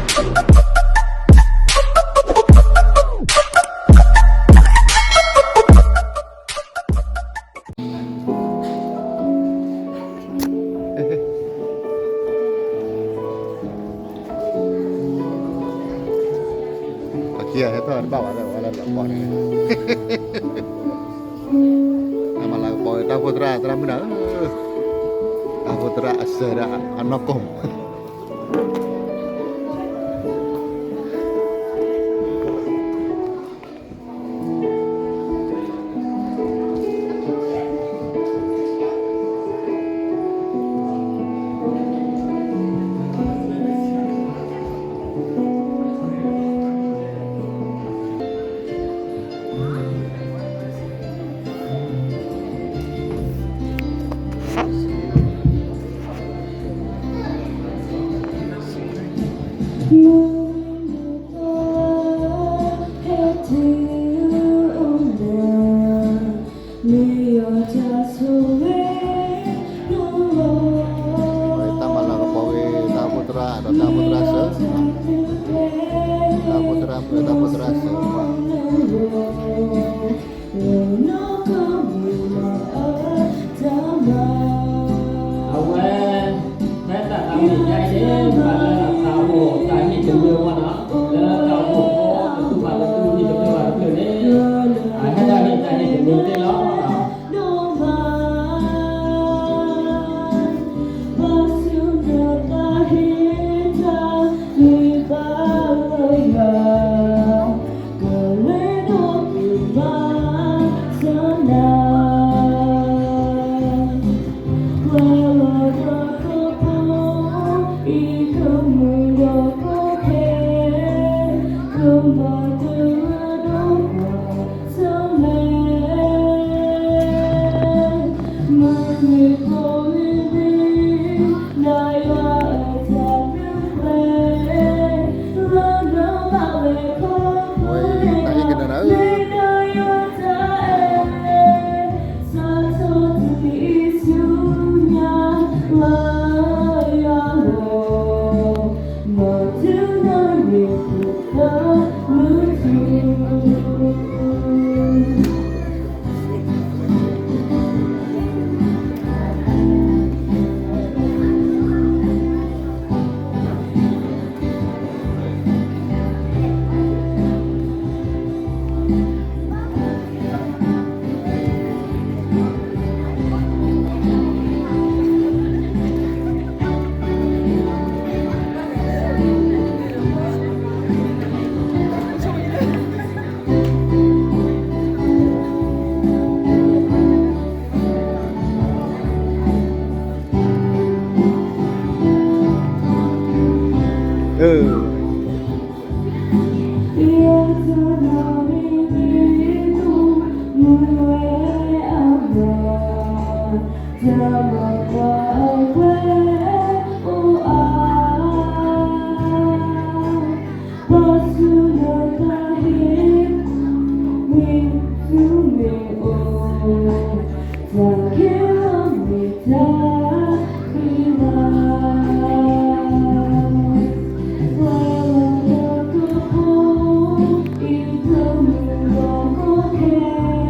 အခံဂၤဟဲထီၣ်တဘၣ်ဘၣ်လၢဝဲလၢလီၤပီၢ်န့ၣ်, တၢ်မၤလၤကပီၤတၢ်အိၣ်ဖှိၣ်သရၣ် သရၣ်မုၣ်နၤဧၢ, တၢ်အိၣ်ဖှိၣ်သရၣ်အစၢၤဒီးအနီၢ်ကီၢ်မး. တၢ်မၤလၤကပီၤဝဲ တၢ်အိၣ်ဖှိၣ်သရၣ်ဒီးတၢ်အိၣ်ဖှိၣ်သရၣ်စၢၤ, တၢ်အိၣ်ဖှိၣ်သရၣ်မုၣ် တၢ်အိၣ်ဖှိၣ်သရၣ်စၢၤ အဝဲ ဖဲတၢ်သးဝံၣ်ညါအံၤန့ၣ် ပှၤလၢအသးအိၣ်တၢ်ဟ့ၣ်တမံၤဝဲနီၤ, လၢတၢ်အိၣ်ဖှိၣ်ဖိ တတူၢ်ဘၣ်တတူၢ် ဟ့ၣ်တဖျၢၣ်ဘၣ်တဖျၢၣ်န့ၣ် အဟဲတၢ်ဟ့ၣ်တၢ်ဟ့ၣ်တမံၤသ့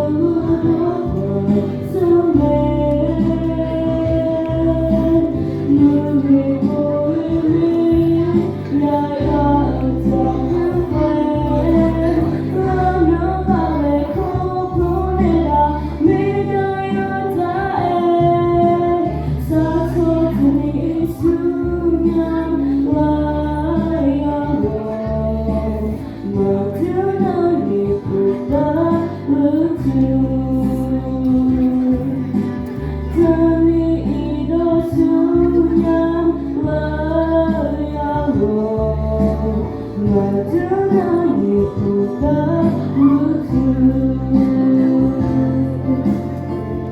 လီၤ. ဟ့ၣ်တၢ်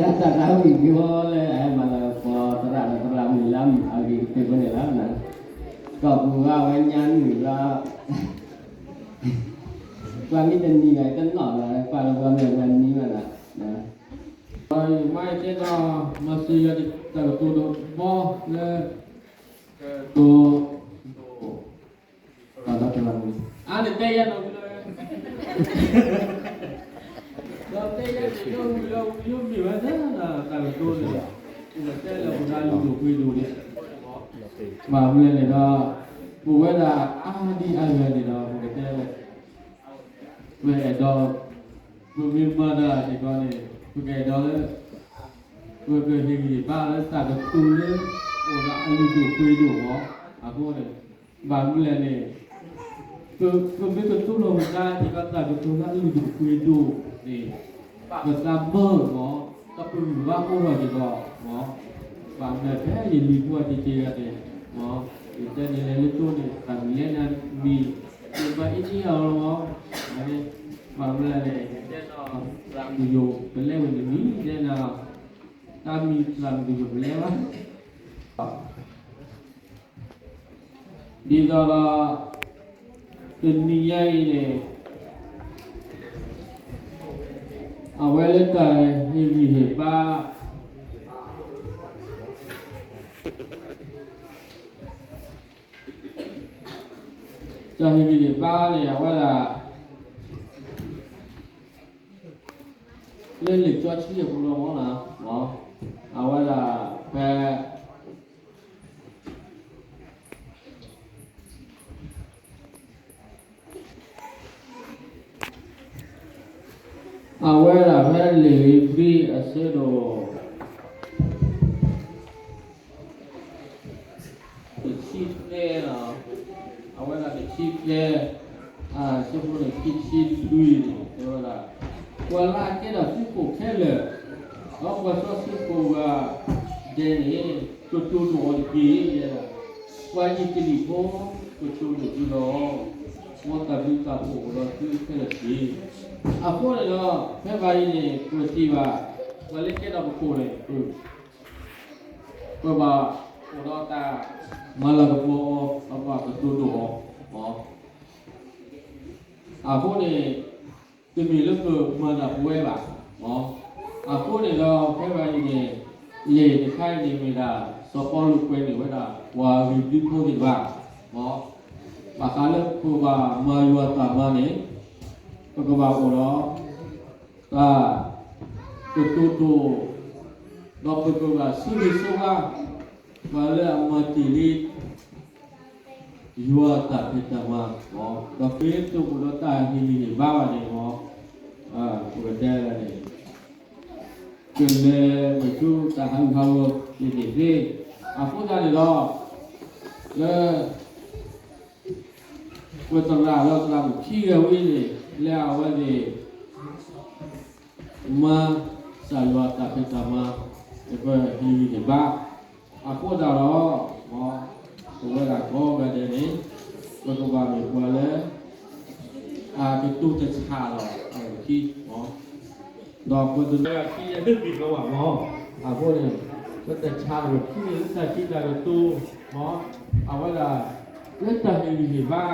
သးဝံၣ်က့ၤဝဲလၢအမၤလၤကပီၤသရၣ်ဒီးသရၣ်မုၣ်လၢအဂ့ၤကတၢၢ်ဖဲန့ၣ်လီၤ. ကီၢ်ပူၤဂၤဝဲညါနုာ်လီၤ. ပှၤမ့ၢ်တနံၤဘၣ်တနီၤလီၤ, ပှၤလၢပှၤမ့ၢ်ပှၤနံၤဘၣ်လီၤ. မ့ၢ်တဲဒီး မၤစၢၤယွၤတၢ်ကတိၤဒိးဘီလၢ ကတိၤဒိး အါန့ၣ်တဲယၤနီၤဝံၤလီၤ, ဒီးတဲယၤန့ၣ် ဒီးဝံၤလီၤဝံၤလီၤမ့ၢ်ဝဲဒၣ်တၢ်ကတိၤန့ၣ်, ပကတဲလၢပဒၣ်လုၢ်ဒိၣ်ပှ့ၤဒိၣ်န့ၣ်, ဘၣ်မနုၤလဲၣ်န့ၣ်ဒီး ပဝဲဒၣ်အါဒံအါဂၤန့ၣ်ဒီး ပကတဲလၢ ပအဲၣ်ဒိး ပမ့ၢ်မၤတၢ်စ့ၢ်ကီးန့ၣ် ပကအဲၣ်ဒိးလၢ ပကဟ့ၣ်ဂံၢ်ဟ့ၣ်ဘါလၢတၢ်ကတိၤလၢ အိၣ်ဒီးအလုၢ်ဒိၣ်ပှ့ၤဒိၣ်မး, အဃိန့ၣ် ဘၣ်မနုၤလဲၣ်န့ၣ် ပမ့ၢ်ကတိၤလီၤပသးစ့ၢ်ကီးတၢ်ကတိၤလၢအလုၢ်ဒိၣ်ပှ့ၤဒိၣ်န့ၣ် ပသးမၢမး, ဒီးပဂံၢ်ဘါအိၣ်ထီၣ်စ့ၢ်ကီးမး, ဘၣ်မနုၤဖဲယလံၤဖိအတက့ၢ်ဂၤန့ၣ် ယတဲန့ၣ်လဲၤလၢကၠိန့ၣ် တၢ်မံၤလဲၣ်နၤမံၤ ယဘၣ်အ့ၣ်န့ၢ်ယၤလီၤမး, ဘၣ်မနုၤလဲၣ်န့ၣ် ယတဲဒီး သရၣ်မုၣ်ယိၤ ပလဲဝဲန့ၣ်မံၤ ယတဲနၤ တၢ်မံၤသရၣ်မုၣ်ယိၤပလဲဘၣ် ဒ်သိးဒီး တနံၤညါအံၤန့ၣ် အဝဲလၢတၢ်ဟ့ၣ်ဂံၢ်ဟ့ၣ်ဘါ တၢ်ဟ့ၣ်ဂံၢ်ဟ့ၣ်ဘါန့ၣ် အဝဲဒၣ် လၢလံာ်စီဆှံအပူၤလီၤမး, အဝဲဒၣ်ဖဲ အဝဲဒၣ်ဖဲလံာ်ဧ့ၤဘြံၤအဆၢဒိၣ် တဆံသၢလီၤ, အဝဲဒၣ်တဆံသၢ အဆၢဖိန့ၣ်ခံဆံလွံၢ်န့ၣ် တဲဝဲဒၣ်, ပှၤလၢအကဲထီၣ်သုးခိၣ်ခဲလၢာ်, ဒီးပှၤစီဆှံကိးဂၤဒဲးန့ၣ် ကတိၤဒိၣ်အီၤတက့ၢ်. ပှၤယံၤကလံးဖိ ကတိၤဒိၣ်သုလီၤ. မ်တၢ်ဘျုးတၢ်ဖှိၣ်အိၣ်ဒီးသုခဲလၢာ်တက့ၢ်. အဃိန့ၣ်ဒီး ဖဲဘၣ်အံၤန့ၣ် ပထံၣ်ဘၣ် ပှၤလၢကဲထီၣ်ပခိၣ်န့ၣ် ပဘၣ်အိၣ်ဒီးတၢ်မၤလၤကပီၤအီၤ ဒီးပဘၣ်ကတိၤဒိၣ်အီၤ, အဃိန့ၣ် တမ့ၢ်လၢပမၤတၢ်ပဝဲဘၣ်. အဃိန့ၣ်ဒီး ဖဲဘၣ်အံၤန့ၣ် လံာ်တခါအံၤန့ၣ်မ့ၢ်ဒၣ် စီၤပီလူးကွဲးန့ၢ်ဝဲဒၣ် ပှၤဂ့ၤဘျုးဖိသ့ၣ်တဖၣ်, ဘၣ်ဃးလၢပကဘၣ်မၤယွၤတၢ်မၤန့ၣ် ပကဘၣ်အိၣ်ဒီး တၢ်ကတိၤဒိၣ် ဒီးပကဘၣ်ဆိၣ်ဂ့ၤဆိၣ်ဝါ ပှၤလၢအမၤတ့ၢ်လံ ယွၤတၢ်ဖံးတၢ်မၤ, ဒီးပတုာ်အိၣ်ဒီးတၢ်ဟ့ၣ်ဂံၢ်ဟ့ၣ်ဘါဘၣ်န့ၣ်လီၤ. ပကတဲလၢန့ၣ် ကလဲၤမ့ၢ်ဆူတၢ်ဟးဂူာ်ဟးဂီၤန့ၣ်သ့, အဃိသတးန့ၣ်ဒီး လၢ ပသရၣ်ဒီးသရၣ်မုၣ်ခံဂၤဝဲန့ၣ် လၢအဝဲန့ၣ် မၤစၢ်ယွၤတၢ်ဖံးတၢ်မၤ ပဟ့ၣ်ဂံၢ်ဟ့ၣ်ဘါ, အဃိသတးဒီး ပဝဲဒၣ်ကိးဂၤဒဲးန့ၣ် ပကဘၣ်မ့ၢ်ပှၤလၢ အကတိၤတဆးဒီးအဝဲခံ ဒီးပတနၢ်ခံလၢဘံၣ်ဘီဘၣ်မး, အဃိန့ၣ် ပတဆးဒီးခံန့ၣ် လၢတၢ်စံးတၢ်ကတိၤမး, အဝဲဒၣ် လၢတၢ်ဟ့ၣ်ဂံၢ်ဟ့ၣ်ဘါ,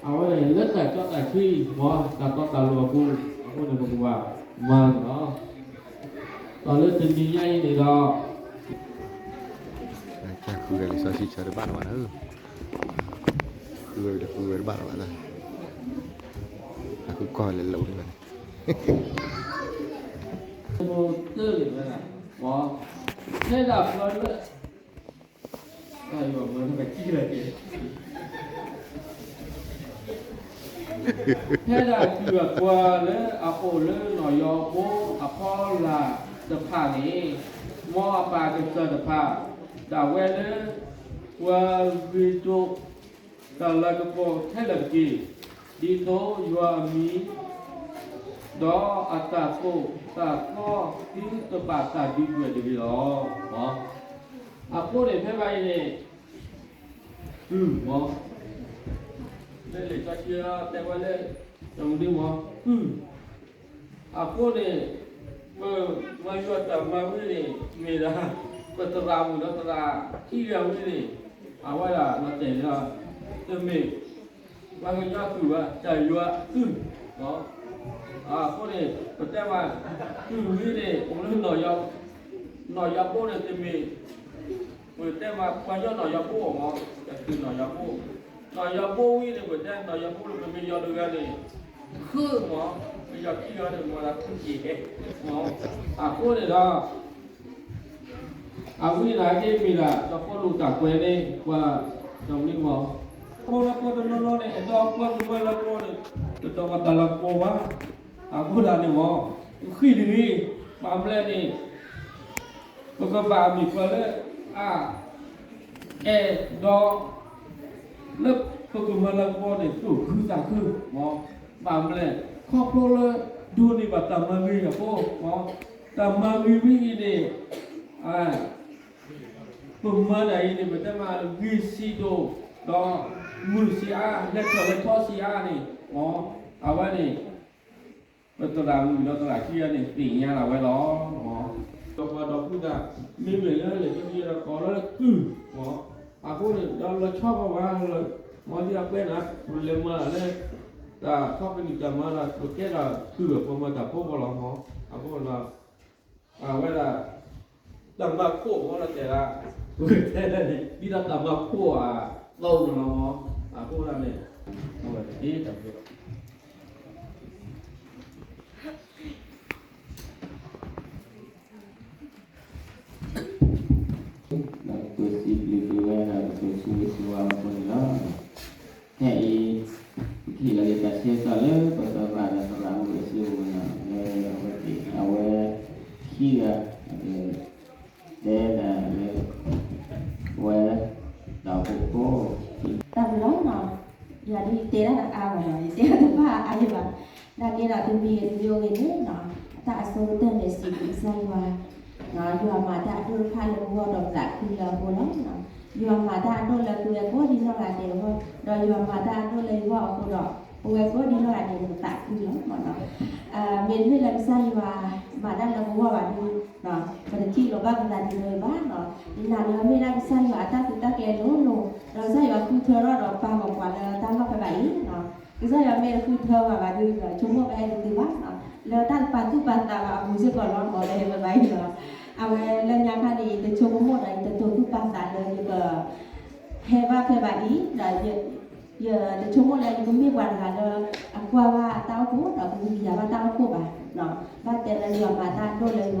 အဝဲဒၣ်လၢတၢ်စီတၢ်ဆှံမး တၢ်တီတၢ်လိၤအပူၤ, အဃိန့ၣ် ပကဘၣ်မၤန့ၣ်လီၤ. ဒီးလၢတနံၤညါအံၤန့ၣ်ဒီး ဃုဂၤလံာ်စီဆှံဆၢတဘၣ်လၢၤဘၣ်, ဃုဂၤတဘၣ်လၢၤဘၣ်, အဃုကီၢ်လဲၤလိာ်န့ၣ်ဘၣ်န့ၣ် တၢ်န့ၣ်ဝဲဒၣ် ဖဲဒၣ်ပှၤလၢ ဖဲဒၣ်ကုၢ်အပှၤလၢအအိၣ်လၢနီၢ်ယီၤဖိ အဖီလာ်တဖၣ်န့ၣ်, မ်အပၢ်ကစၢ်တဖၣ် ဒၣ်ဝဲလၢ ပှၤဂ့ၤဒိၣ် တၢ်လၤကပီၤခဲလၢာ်တက့ၢ်. ဒ်သိးယွၤအမံၤ ဒီးအတၢ်သိၣ်တၢ်သီ သုတဘၣ်တၢ်ဒုးကွံာ်တဂ့ၤလီၤ. အဃိန့ၣ် ဖဲဘၣ်အံၤန့ၣ် ကုၢ်မး, လၢလံာ်စီဆှံတဲဝဲလၢ တမနုၤမး ကုၢ်, အဃိန့ၣ် ပမၤယွၤတၢ်မၤဝဲန့ၣ် မ့ၢ်ဒၣ် ပသရၣ်မုၣ်ဒီးသရၣ်ခံဂၤဝဲန့ၣ် အဝဲဒၣ်လီၤတဲာ်န့ၣ် တမ့ၢ် ပှၤကညီကုၢ်ဘၣ် တၢ်ယွၤအကုၢ် အဃိန့ၣ် ပတဲမး တုၤဝံၤန့ၣ် အိၣ်လၢ နီၢ်ယီၤဘိန့ၣ် တမ့ၢ် ပတဲမး ပှၤကညီနီၢ်ယီၤဘိမး ကတုၤနီၢ်ယီၤဘိ, နီၢ်ယီၤဘိဝံၤန့ၣ် ပတဲနီၢ်ယီၤဘိန့ၣ် ပမ့ၢ်ယီၤတဂၤန့ၣ် ဃုမး, ပယီၤခံဂၤန့ၣ် မ့ၢ်ဒၣ်ဃုက့ၤဟဲမး, အဃိန့ၣ်ဒီး အဝံၤန့ၣ်က့မ့ၢ်ဒၣ် စီၤပီလူးတၢ်ကွဲးန့ၣ် ပှၤ ဒီးမနုၤမး, ဖိလၢပှၤတနီၤနီၤန့ၣ် အဲၣ်ဒိးကွၢ်ကမၢလၢပှၤန့ၣ် တတီၤမၤတၢ်လၢပှၤဘၣ်, အဃိသတးန့ၣ်မး ဃံတဂ့ၤ, ဘၣ်မနုၤလဲၣ်န့ၣ် ပကဘၣ်မ့ၢ်ပှၤလၢ အ အဲၣ်ဒိး လၢပကမၤလၢပှၤန့ၣ် သူၣ်ခုသးခုမး, ဘၣ်မနုၤလဲၣ် ခီဖျိလၢ ဒိးန့ၢ်ဘၣ်တၢ်မၤဂ့ၤအဃိမး, တၢ်မၤဂ့ၤဝံၤအံၤန့ၣ် ပမၤတၢ်အံၤန့ၣ် ပတဲမးဂ့ၤဆံးဒိၣ်, ဒီးမုာ်ဆံးအါ လဲၤထီၣ်လဲၤထီဆံးအါန့ၣ်မး, အဝဲန့ၣ် ပသရၣ်မုၣ်ဒီးသရၣ်ခံဂၤန့ၣ် သ့ၣ်ညါလီၤဝဲလီၤ. ဒီးပှၤဒီပုၢ်သၣ် မ့မ့ၢ်လၢလဲၤကဲကဲဒီးကိးလၢကုၢ်မး, အဃိန့ၣ် ဒီးလီၤဆီပှၤဝဲလၢ မ့ၢ်ဒ်အပှဲၤန့ၣ် ပလဲၤမၤလၢ တၢ်ခီပနံၣ်တၢ်မၤဒီး ပကဲဒၣ်ကုၢ်အပှၤမၤတၢ်ဖိဃီလီၤမး, အဃိန့ၣ် အဝဲဒၣ် တၢ်မၤခိၣ်မးလီၤတဲဒၣ်, ပကတဲဒၣ်န့ၣ် ဒ်သိးတၢ်မၤခိၣ်အသီန့ၣ်လီၤမး, အဃိဒၣ်န့ၣ် အဝဲတက့ၢ်တၢ်ဘျုး ဒီးပစံးဘျုးက့ၤဝဲဒီး ပစံးဘျုးက့ၤဝဲအဃိန့ၣ်လီၤ. ခဲအံၤ ပကဟ့ၣ်လီၤက့ၤတၢ်ဆၢကတီၢ်လၢ ပသရၣ်ဒီးသရၣ်မုၣ်အစုပူၤန့ၣ် လၢအဝဲသ့ၣ် အဝဲခံဂၤ တဲဒၣ်လၢ ဝဲ တၢ်အိၣ်ဖှိၣ်ဖိ တၢ်ဘျုးလီၤနီၤ, ယၤဒ်ယတဲဒၣ်အါဘၣ်နီၤ, ယတဲတဘၣ်အါယဘၣ်, နာ်က့ဒီးတမံၤဂ့ၤတမံၤဂ့ၤန့ၣ်နီၤ, တၢ်အဆိကတၢၢ်န့ၣ် စံးဘျုးကစၢ်ယွၤ ယွၤမၤတၢ်အဒိၣ်တဖၣ်လၢပဂီၢ်ဒီးပသးခုလၢအဃိလီၤ. ယွၤမၤတၢ်အဒိၣ်လၢသုဝဲကိးဒံနီၢ်ဂၤဒဲးအဂီၢ်, ဒီးယွၤမၤတၢ်အဒိၣ်လၢယဂီၢ်အဃိဒီး ပဝဲကိးဒံနီၢ်ဂၤဒဲးန့ၣ် ပသးခုလီၤမးနီၤ. မ့တမ့ၢ်လၢကစၢ်ယွၤမၤတၢ်လၢပဂီၢ်ဘၣ်ဒီး ပတထံၣ်လိာ်ဘၣ်ပသးဒ်သိးအံၤဘၣ်နီၤ. ယနာ်လၢမ့ၢ်ဒၣ်ကစၢ်ယွၤအတၢ်သုးတၢ်ကျဲၤလိၤလိၤ, ဒီးကစၢ်ယွၤဃုထၢထီၣ်ဒီးပာ်ဂီၤပှၤလၢတၢ်လီၢ်ဖဲဘၣ်အံၤနီၤ. ကစၢ်ယွၤမ့ၢ်တဃုထၢဘၣ်ဘၣ်ဒီး ဆိကမိၣ်ကဟဲတတုၤဘၣ်နီၤ, လၢတၢ်တပာ်သူၣ်ပာ်သးဘၣ်အပူၤစ့ၢ်ကီးလီၤမး လၢဟဲဖဲဘၣ်အံၤနီၤ. အဝဲလၢညါခါန့ၣ် ယတဆိကမိၣ်ဒီး ယတတိာ်သူၣ်ပာ်သးလၢယက ဟဲဘၣ်ဖဲဘၣ်အံၤဒီး ယတဆိကမိၣ်လၢယကမ့ၢ်ပှၤတဂၤလၢ အကွၢ်ဘၣ်တၢ်အိၣ်ဖှိၣ်ဒီးကဂံၢ်ယၤဘၣ်တၢ်အိၣ်ဖှိၣ်ဘၣ်နီၤ. ဘၣ်တဲလၢယွၤမၤတၢ်ဒိၣ်လၢယ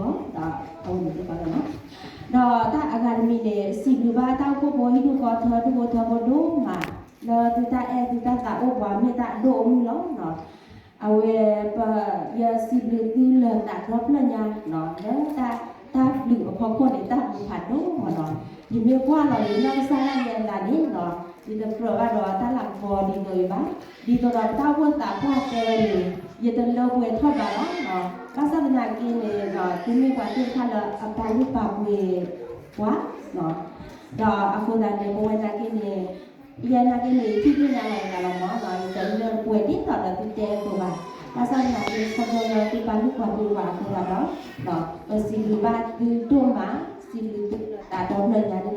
ဂီၢ်ဒီး အဝဲန့ၣ်သ့ၣ်တဖၣ်လီၤနီၤ. ဒီးတၢ်အဂၤတမံၤန့ၣ် စံးဘျုးဘၣ်တၢ်အိၣ်ဖှိၣ်ဖိဟံၣ်ဒူၣ်ဃီထၢဒူၣ်ဖိထၢဖိဒိၣ်မး လၢသုတၢ်အဲၣ်သုတၢ်သးအိၣ်ပှၤမ့ၢ်တၢ်အဒိၣ်အမုၢ်လီၤနီၤ. အဝဲပ ယစံးဘျုးသုလၢတၢ်ဒီဖျၢၣ်ညါနီၤ လၢတၢ် တၢ်ဘျုးအဖီခိၣ်န့ၣ် တၢ်ဘျုးဖးဒိၣ်မးနီၤ. ယမ့ၢ်ကွၢ်လီၤယနီၢ်ကစၢ်ဒၣ်ယဲအသးန့ၣ်နီၤ ယတကြၢးဘၣ်ဒီးတၢ်လၤကပီၤဒ်သိးအံၤဘၣ်. ဒ်သိးဒီးပတၢ်အိၣ်ဖှိၣ်သးပှၢ်တဲဝဲန့ၣ် ယတလၢပှဲၤထီၣ်ဘးဘၣ်နီၤ. ဘၣ်ဆၣ်သနာ်က့န့ၣ်နီၤ သုမ့ၢ်ပှၤသ့ၣ်တဖၣ်လၢအပာ်လုၢ်ပာ်ပှ့ၤပှၤနီၤ. ဒီးအဃိသတးန့ၣ် ပဝဲနာ်က့န့ၣ် ယဲနာ်က့န့ၣ် ယထံၣ်သ့ၣ်ညါလီၤယသးလီၤမးနီၤ ယတလၢပှဲၤဒ်သိးဒီးသုတဲအသိးဘၣ်. ဘၣ်ဆၣ်သနာ်က့ ခီဖျိလၢသုပာ်လုၢ်ပာ်ပှ့ၤပှၤအဃိသတးဒီး ပစံးဘျုးဘၣ်သုဒိၣ်မး စံးဘျုးသု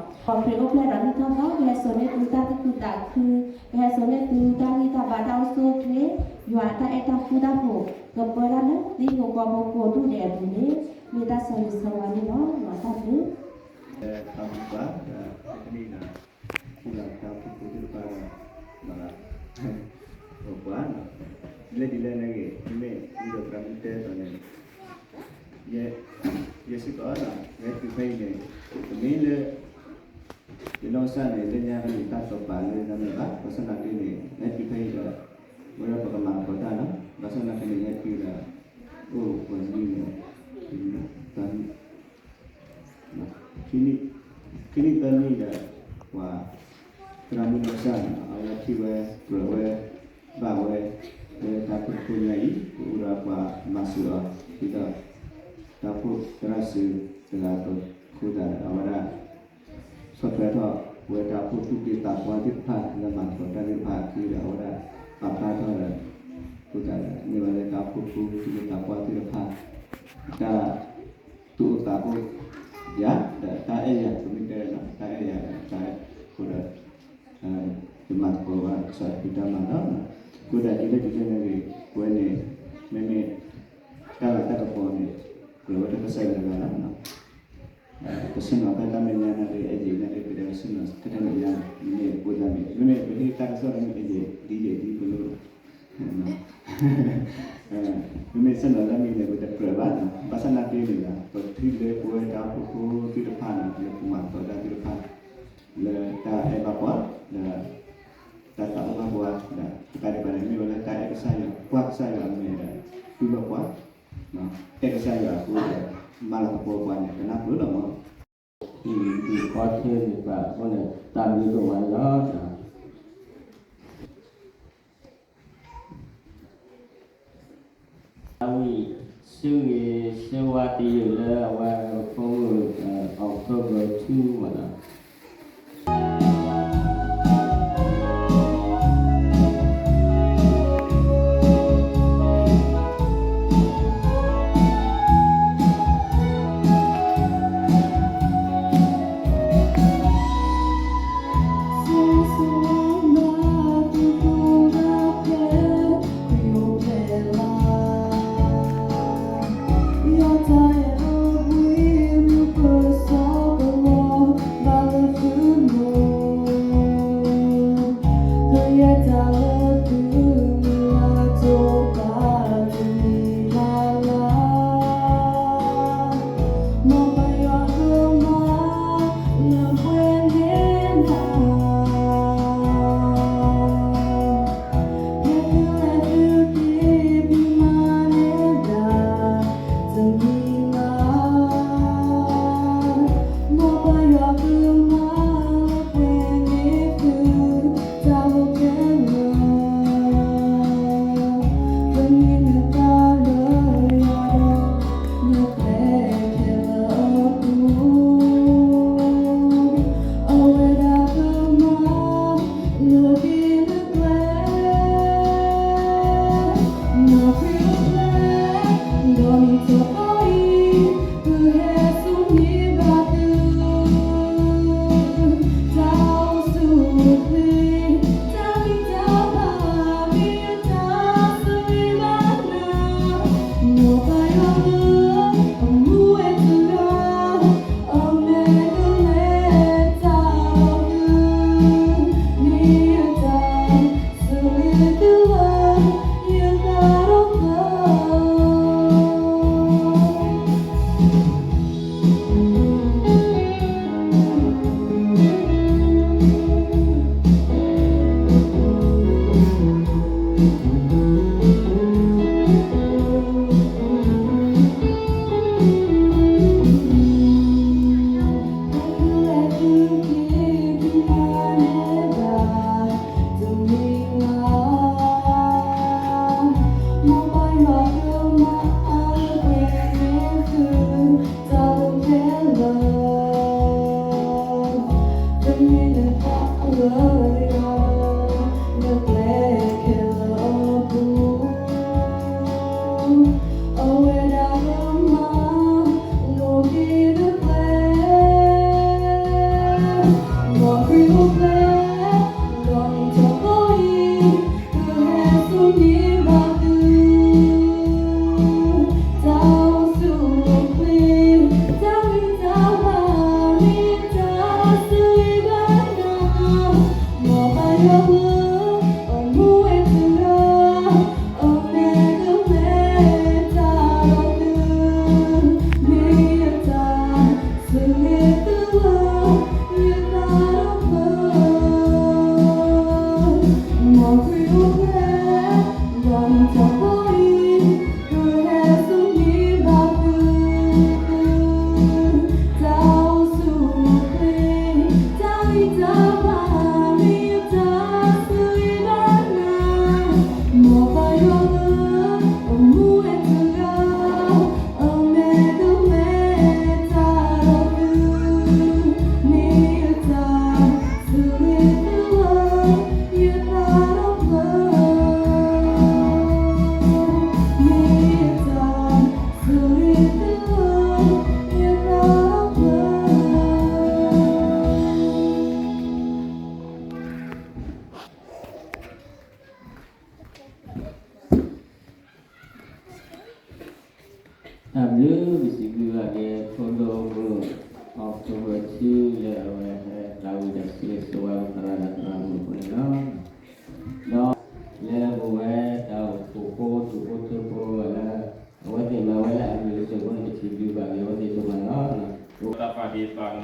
လၢတၢ်ဒီဖျၢၣ်ညါန့ၣ်လီၤ. ခီဖျိအိၣ်ဖျဲၣ်ဒီးနံၣ်ထီၣ်သီ ကဟဲစိာ်န့ၢ်သုတၢ်သူၣ်ခုသးခု ကဟဲစိာ်န့ၢ်သုတၢ်ဂံၢ်တၢ်ဘါတၢ်အိၣ်ဆူၣ်အိၣ်ချ့ ယွၤအတၢ်အဲၣ်တၢ်ဃူတၢ်ဖိး ကပၢဒၣ်လၢသုဟံၣ်ဖိဃီဖိကိးဒူၣ်ဒဲးအပူၤန့ၣ် မ့ၢ်တၢ်ဆိၣ်ဂ့ၤဆိၣ်ဝါန့ၣ်လီၤ. တၢ်ဘျုး ပှၤ တနံၤန့ၣ် ထံၣ်လီၤတၢ်အိၣ်ဖှိၣ်ဖိသ့ၣ်တဖၣ်ဒီး အိၣ်ပှၤ ဒ်လဲၣ်ဒ်လဲၣ်န့ၣ်ဂ့ၤ မ့မ့ၢ်ဒ်သိးသရၣ်မုၣ်တဲအသိးန့ၣ် ယဲစ့ၢ်ကီး ယဟဲတုၤဖဲအံၤန့ၣ် တမ့ၢ်လၢ ယနီၢ်ကစၢ်န့ၣ် လၢညါဖဲန့ၣ် တၢ်တိာ်ပာ်လၢညါန့ၣ်ဘၣ်. ဘၣ်ဆၣ်သနာ်က့န့ၣ် ယဟဲတုၤဖဲအံၤဒီး ဝဲဒၣ်ပကမၤသကိးတၢ်လီၤ. ဘၣ်ဆၣ်သနာ်က့န့ၣ် ယဟဲတုၤဒီး အိၣ်ပှဲၤနံၣ်န့ၣ် တၢ် ခံနံၣ် ခံနံၣ်သၢနံၣ်ဒီး ပှၤ သရၣ်မုၣ်နီၢ်ကစၢ်န့ၣ် အဝဲထံၣ်ဝဲ ကြၢးဝဲ ဘၣ်ဝဲ လၢတၢ်အိၣ်ဖှိၣ်ဖိညါအံၤ ကအိၣ်ဒီးပှၤမၤစၢၤအီၤ ဒ်သိး တၢ်အိၣ်ဖှိၣ်သရၣ်စုတဂၤအသိးအဃိသတးဒီး အဝဲဒၣ် ဆီၣ်ထွဲထီၣ်ဝဲတၢ်အိၣ်ဖှိၣ်သူၣ်က့သးပှၢ်သ့ၣ်တဖၣ် လၢမၤသကိးတၢ်သ့ၣ်တဖၣ်အခံဒီး အဝဲဒၣ်ပာ်ဖျါထီၣ်ဒီး အဃိသတးဒီး မ့ၢ်ဝဲလၢတၢ်အိၣ်ဖှိၣ်ဖိသူၣ်က့သးပှၢ်သ့ၣ်တဖၣ် တၢ် သူၣ်အိၣ်သးအိၣ်ယၤ ဒီးတၢ်အဲၣ်ယၤ ပမ့ၢ်တဲဒီး တၢ်အဲၣ်ယၤဒီး တၢ်အဲၣ်အဃိဒီး ယမၤသကိးဘၣ်ကစၢ်ယွၤတၢ်မၤလီၤ. အဃိဒီးဒ်လဲၣ်ဒ်လဲၣ်န့ၣ်ဂ့ၤ ဝဲန့ၣ် မ့မ့ၢ် တၢ်ဂၤတၢ်ကပီၤန့ၣ် ကြၢးဝဲဒၣ်ကစၢ်ယွၤတဂၤလီၤ. ပဆ့ၣ်နီၤဖဲတၢ်မဲာ်ညါန့ၣ်ဒီး အဲၣ်ယဲၢ်န့ၣ်ဒီး ပတဲကဆ့ၣ်နီၤထဲတၢ်မဲာ်ညါန့ၣ် မ့ၢ်အိၣ်ဒၣ်န့ၣ် မ့မ့ၢ်ပဟ့ၣ်တၢ်ကစီၣ်လၢမ့ၢ်အဲၣ်ယဲၢ်ဒ်ယဲၢ်ဒ်ပလိၣ် မ့မ့ၢ်ဆ့ၣ်နီၤလၢမ့ၢ်န့ၣ် ပတကြၢးဘၣ်နီၤ, ဘၣ်ဆၣ်နာ်က့န့ၣ်ဒီး ပထံၣ်လၢပဝဲတၢ်အိၣ်ဖှိၣ်ဖိသ့ၣ်တဖၣ်နီၤ လၢပမၤသကိးတၢ်သ့ၣ်တဖၣ် လၢတၢ်အဲၣ်ဘၣ်ပှၤ ဒီး တၢ်သးအိၣ်ဘၣ်ပှၤ ဒီးတကးဒံးဘၣ်န့ၣ် မ့ၢ်ဝဲလၢတၢ်အဲၣ်ကစၢ်ယွၤ ကွၢ်ကစၢ်ယွၤအမဲာ်ဒီး တူၢ်ဘၣ်ပှၤ အဲၣ်ကစၢ်ယွၤအဃိဒီး မၤလၤကပီၤပှၤန့ၣ် ကနၢ်ပၢၢ်လီၤမး. အံၤဒုးခီထဲန့ၣ်ဘၣ်အဃိန့ၣ် တၢ်မံၤဒိၣ်မးလီၤ. အဝံၤ ဆၢဂ့ၤဆၢဝါတယုၢ်လၢအဝဲဖိမုၣ် October two မးနီၤ.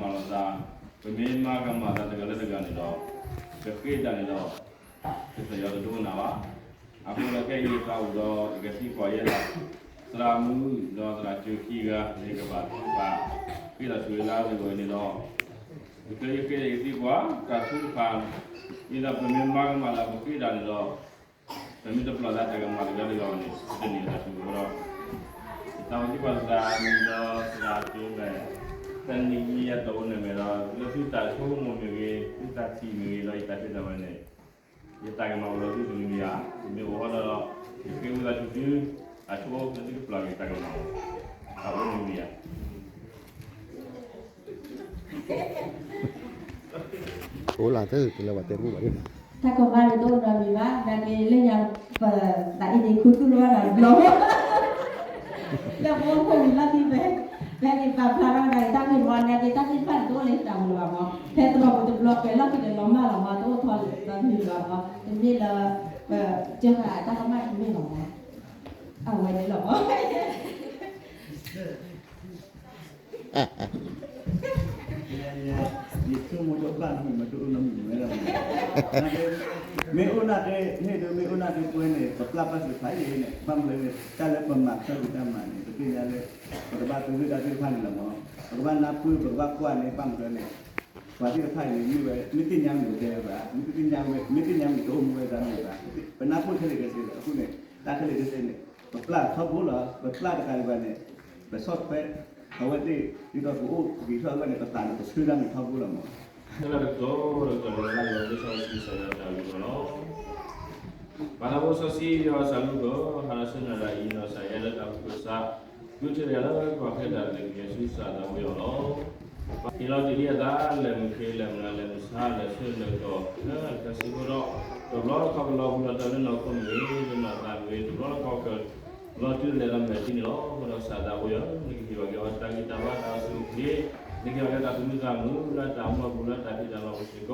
မၤလိာ်သး, ပမ့ၢ်မၤကမၣ်သးတဂၤလၢတဂၤန့ၣ်ဒီး, ပဃ့တၢ်န့ၣ်ဒီး, ကစၢ်ယွၤတဒိကနၣ်ဘၣ်. အဃိဒီးခဲအံၤယသးအိၣ်ဒီး ယကသံကွၢ်ယဲဒၣ် သရၣ်မုၣ်ဒီးသရၣ်စၢၤခံဂၤ ယကဘၣ်ထုကဖၣ် ဃ့တၢ်ဆိၣ်ဂ့ၤလၢအဂ့ၢ်အဂီၢ်န့ၣ်ဒီး, ယကဃ့ယသံကွၢ်တၢ်ထုကဖၣ်, ဒ်သိးပမ့ၢ်မၤကမၣ်ဒီးပဃ့တၢ်န့ၣ်ဒီး, ပမ့ၢ်တပျၢ်သးတၢ်ကမၣ်တဂၤတဂၤန့ၣ် ပတန့ၢ်တၢ်ဆိၣ်ဂ့ၤအဃိဒီး, ယသးအိၣ်သံကွၢ်သရၣ်မုၣ်ဒီးသရၣ်စၢၤမဲာ်, တနံၤအံၤယတၢ်အိၣ်န့ၣ်မ့ၢ်ဒီး လၢသုတၢ်ဆိကမိၣ်မ့ၢ်ဂ့ၤ, သုတၢ်ထံၣ်မ့ၢ်ဂ့ၤဒီး ယတၢ်ဖံးတၢ်မၤန့ၣ်, ယတၢ်ကမၣ်အိၣ်ဒီးသုတမံၤမံၤဧါ. ယမ့ၢ်အိၣ်ဃီဒီး, ယဃ့ဝံသးစူၤသု, အဆိလၢသုကပျၢ်က့ၤတၢ်ကမၣ်, အအိၣ်မံၤမံၤဧါ. အိၣ်လၢတၢ်ကလၢဘၣ်တဲမုၣ်ဘၣ်, တၢ်ကမၣ်န့ၣ်တအိၣ်နီတမံၤဘၣ်, နာ်က့လၢညါ, ပသးအံၤန့ၣ်ခူသူၣ်လီၤဝဲဒၣ်တဘျီ, လၢပအိၣ်ခိၣ်ဝံၤလီၢ်ခံဖဲ, ဖဲန့ၣ်ပာ်ဖျါထီၣ်နာ်က့တၢ်ဂ့ၢ်မီ, နာ်က့တၢ်သ့ၣ်တဖၣ်န့ၣ်တအိၣ်လၢယတၢ်မူလၢၤဘၣ်မီ, ဖဲသရိာ်ပူၤတဘျီကွဲးလီၢ်ခံန့ၣ်လီၤမၢ်လီၤမီ, တအိၣ်ထီၣ်လၢတၢ်မံၤလၢၤဘၣ်မီ, တမ့ၢ်လၢ, ပစၢဃာ်တၢ်ကမၣ်တမ့ၢ်လီၤမီ, အဝဲန့ၣ်လီၤမီ ယဆိကမိၣ်ဒီးပျၢ်မုၣ်မးတအိၣ်နီတမံၤဝဲဒၣ်, မ့ၢ်အိၣ်နာ်က့, မ့ၢ်ဒၣ်မ့ၢ်အိၣ်နာ်က့ပဝဲန့ၣ် ပပျၢ်ဘၣ်သ့ၣ်တဖၣ်အံၤန့ၣ် ဘၣ်မနုၤလဲၣ်န့ၣ် တၢ်လၢပမၤဆၢက့ၤတၢ်မၤန့ၣ် ပသ့ၣ်ညါလၢ, ပကဘၣ်သူၣ်ဒုၣ်ဒါသ့ၣ်တဖၣ်န့ၣ်လီၤမီ, ပကဘၣ်နၢ်ပၢၢ် ပကဘၣ်ကွၢ်န့ၣ် ဘၣ်မနုၤလဲၣ်န့ၣ်, ပှၤသ့ၣ်တဖၣ်အံၤန့ၣ် မ့ၢ်ဝဲ, မ့ၢ်သ့ၣ်ညါမ့ၢ်တတဲဝဲဘၣ်, မ့ၢ်သ့ၣ်ညါမ့ၢ်တအိၣ်မူဝဲဒၣ်မ့ၢ်ဘၣ်, ပနၢ်ပၢၢ်ခဲလၢာ်ခဲဆ့လီၤ. အဃိန့ၣ်, တၢ်ခဲလၢာ်ခဲဆ့န့ၣ်, ပပျၢ်ထီဘိလီၤ, ပပျၢ်တကးဒံးဘၣ်န့ၣ်, ပဆီၣ်ထွဲ, အဝဲသ့ၣ်, ဒ်သိးပအိၣ်ဂ့ၤထီၣ်အဂီၢ်န့ၣ် ပသးန့ၣ် ပဆၢဒၣ်န့ၣ်ထီဘိလီၤမီ, တၢ်လၢတကတီၢ်တကတီၢ်န့ၣ် လၢလီၤလၢစီဆှံကစၢ်ယွၤတၢ်လုၢ်လီၤလီၤ. ပၢ်သးဘိစီဆှံယွၤကစၢ်မုၢ်ကီၢ်, ဟါလီၤဆၢနၤလၢအံၤနီၢ်ကစၢ်ယဲလၢတၢ်အိၣ်ဖှိၣ်ကစၢ်, ဒုးထံၣ်တဂၤလၢကီၢ်ဖဲတၢ်သ့ၣ်ကညီၤဆူကစၢ်သးဝံၤအီၤလီၤ. ဟ့ၣ်လီၤတ့ၢ်လံအသး လဲၤမုၢ်ခ့လဲၤမုၢ်နၤလဲၤမုၢ်ဆါလဲၤဆၢလဲၤကတီၢ် လၢတၢ်ဆၢကတီၢ်, တဘျီတခီၣ်ကလီၤဘူၣ်လီၤတီၤလၢနီၢ်ခိမ့ၢ်ဂ့ၤ, လၢနီၢ်သးမ့ၢ်ဂ့ၤ, တဘျီတခီၣ်က လီၤတုၤလဲၤလီၤမဲာ်ထံန့ၣ်လီၤ. အဃိဒီးကစၢ်သးဝံၤအီၤ, နကဟ့ၣ်ဘၣ်က့ၤအီၤတၢ်ဂံၢ်တၢ်ဘါတၢ်အိၣ်ဆူၣ်အိၣ်ချ့, နကဟ့ၣ်ဘၣ်က့ၤတၢ်သူၣ်မံသးမုာ်လၢတၢ်မူအပူၤလၢတၢ်ဖံးတၢ်မၤအပူၤစ့ၢ်ကီး